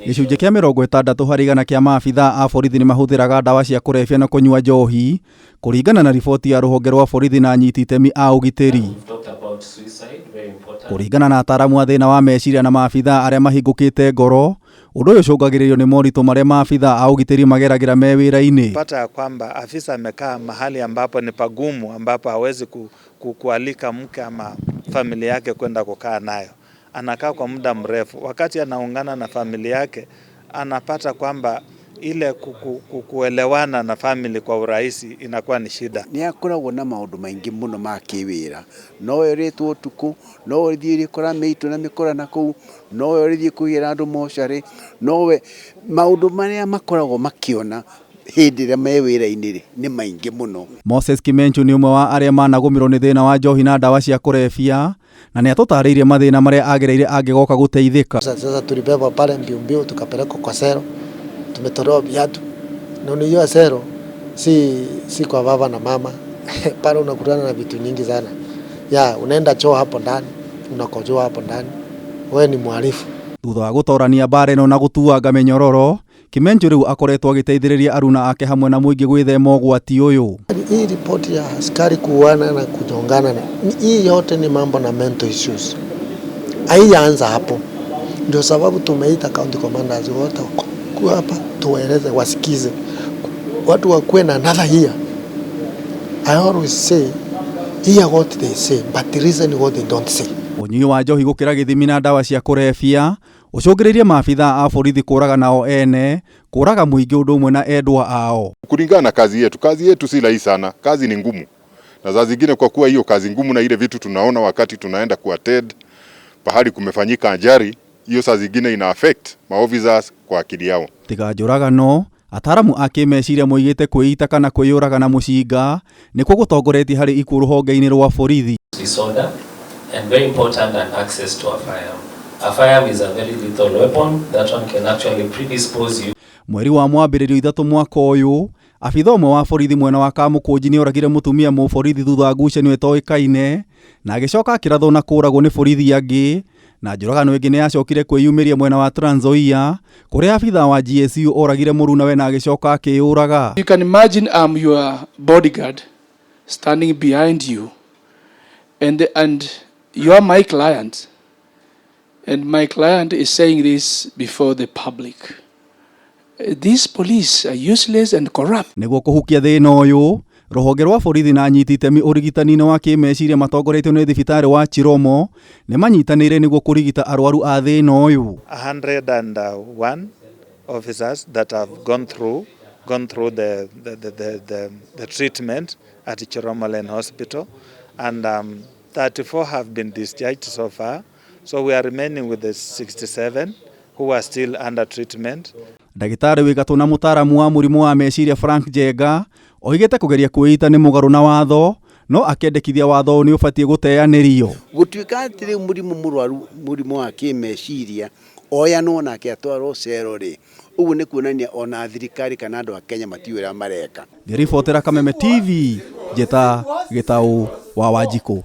Gĩcunjĩ kĩa 60% kĩa maabithaa a borithi nĩ mahũthĩraga ndawa cia kũrebia na kũnyua njohi, kũringana na riboti ya rũhonge rwa borithi na anyiti itemi a ũgitĩri. Kũringana na ataaramu a thĩna wa meciria na maabithaa arĩa mahingũkĩte ngoro, ũndũ ũyũ ũcũngagĩrĩrio nĩ moritũ marĩa maabithaa a ũgitĩri mageragĩra me wĩra-inĩ. Pata ya kwamba afisa amekaa mahali ambapo ni pagumu, ambapo hawezi kualika mke ama familia yake kwenda kukaa nayo. Anakaa kwa muda mrefu. Wakati anaungana na familia yake, anapata kwamba ile kuelewana na family kwa urahisi inakuwa ni shida. Nĩ akoragwo na maũndũ maingĩ mũno ma kĩwĩra, nowe ũrĩtwo ũtukũ, nowe ũrĩthiĩ ũrĩkora mĩitũ na mĩkora na kũu, nowe ũrĩthiĩ kũigĩra andũ mocarĩ, nowe maũndũ marĩa makoragwo makĩona hĩndĩ ĩrĩa me wĩra-inĩ rĩ nĩ maingĩ mũno. Moses Kimenchu nĩ ũmwe wa arĩa managũmĩrwo nĩ thĩna wa njohi na ndawa cia kũrebia na nĩ atũtarĩirie mathĩna marĩa agereire angĩgoka gũteithĩka. Sasa tulibebwa pale mbio mbio tukapelekwa kwa sero, tumetolewa viatu na unajua sero si kwa baba na mama pale unakutana na vitu nyingi sana ya unaenda choo hapo ndani, unakojoa hapo ndani, wewe ni mhalifu. Thutha wa gũtorania mbara ĩno na gũtuanga mĩnyororo, Kimenchu rĩu akoretwo agĩteithĩrĩria aruna ake hamwe na mũingĩ gwĩthema ũgwati ũyũ. Hii ripoti ya askari kuuana na kunyongana, hii yote ni mambo na mental issues. Haijaanza hapo. Ndio sababu tumeita county commanders wote kuwa hapa tuwaeleze, wasikize. Watu wakuwe na another ear. I always say, hear what they say, but listen what they don't say. Ũnyui wa njohi gũkĩra gĩthimi na ndawa cia kũrebia ũcũngĩrĩirie maabithaa a borithi kũraga nao ene, kũraga mũingĩ ũndũ ũmwe na endwa ao. Kulingana na kazi yetu, kazi yetu si rahisi sana, kazi ni ngumu. Na saa zingine kwa kuwa hiyo kazi ngumu na ile vitu tunaona wakati tunaenda kuattend pahali kumefanyika ajali, hiyo saa zingine ina affect maofficers kwa akili yao. Tiga njũragano, ataaramu a kĩmeciria moigĩte kwĩita kana kwĩyũraga na mũcinga nĩkuo gũtongoretie harĩ ikuũ rũhonge-inĩ rwa borithi. Disorder and very important and access to a firearm. A firearm is a very lethal weapon that one can actually predispose you. Mweri wa mwambĩrĩrio 3 mwaka ũyũ, abitha ũmwe wa borithi mwena wa Kamũkũnji nĩoragire mũtumia mũborithi thutha wa ngucanio ĩtoĩkaine na agĩcoka akĩrathwo na kũragwo nĩ borithi angĩ. Na njũragano ĩngĩ nĩyacokire kwĩyumĩria mwena wa Trans Nzoia kũrĩa abitha wa GSU oragire mũrunawe na agĩcoka akĩyũraga. You can imagine I'm your bodyguard standing behind you and you are my client, and my client is saying this before the public. These police are useless and corrupt. Nĩguo kũhukia thĩna ũyũ, rũhonge rwa borithi na anyiti itemi ũrigitani-inĩ wa kĩmeciria matongoretio nĩ thibitarĩ wa Chiromo nĩ manyitanĩire nĩguo kũrigita arwaru a thĩna ũyũ. 101 officers that have gone through the treatment at Chiromo Lane Hospital, and 34 have been discharged so far. So we are remaining with the 67 who are still under treatment. Ndagĩtarĩ wĩ gatũ na mũtaaramu wa mũrimũ wa meciria Frank Njenga oigĩte kũgeria kwĩita nĩ mũgarũ na watho, no akendekithia watho ũyũ nĩ ũbatiĩ gũteanĩrio. Gũtuĩka atĩ rĩu mũrimũ mũrwaru mũrimũ wa kĩmeciria oyanwo nake atwarwo cero rĩ, ũguo nĩ kuonania ona thirikari kana andũ a Kenya matiũĩ ũrĩa mareka. Ngĩribotera Kameme TV, njĩta Gĩtaũ wa Wanjikũ.